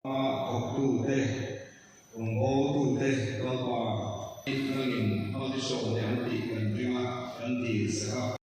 A thawktute, rawngbawltute Lalpa nangin malsawm leh ang tih kan ring a, kan dil sak a.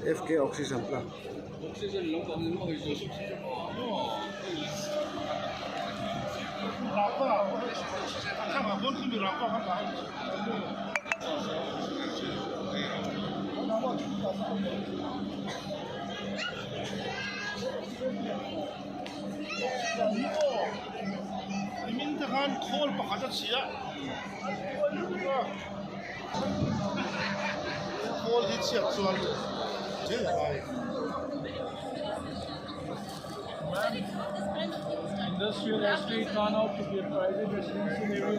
FK oxygen plant. Industrial estate turn out to be a private residential area.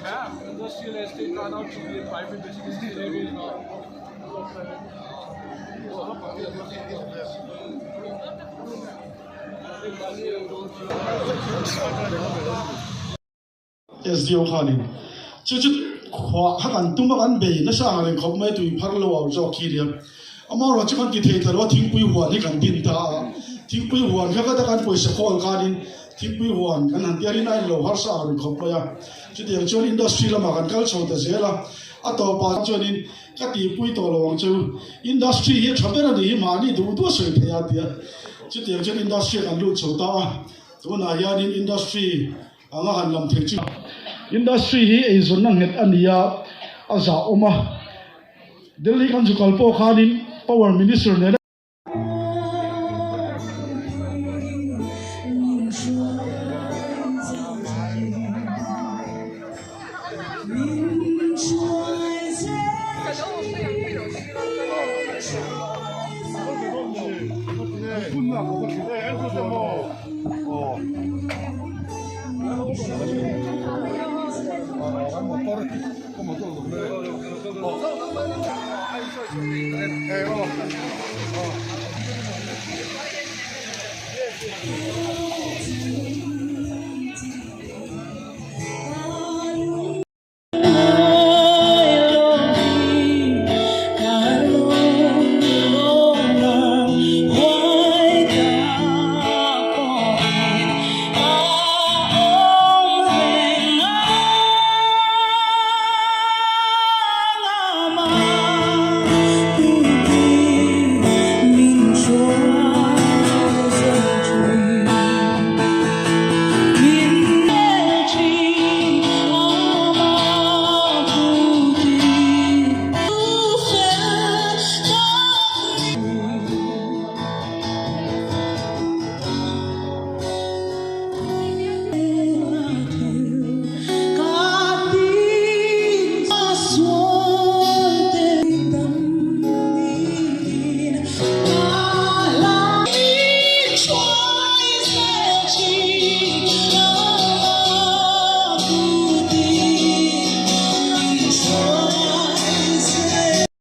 Yeah, industrial estate turn out to be a private residential area now. SDO khanin chu chu khua kha kan tum a kan bei nasa ang reng khawp mai tui phar lo au zawk khi nia amaherawh chu kan ti thei ta lo a thingpui huan hi kan din ta a thingpui huan kha ka ta kan pawisa khawl khanin thingpui huan kan han tiarin a inlo harsa ang reng khawp mai a chutiang chuan industry lamah kan kal chho ta zel a a tawpah chuanin ka tihpui tawh lo ang chu industry hi a tha ber a ni hi mahni duh duh a sawi thei a tia chutiang chuan industry ah kan lut chho ta a tunah hianin industry Anga han lam thei chu. Industry hi eizawnna nghet a ni a, a zah awm a. Delhi kan zu kal pawh khanin Power Minister nena.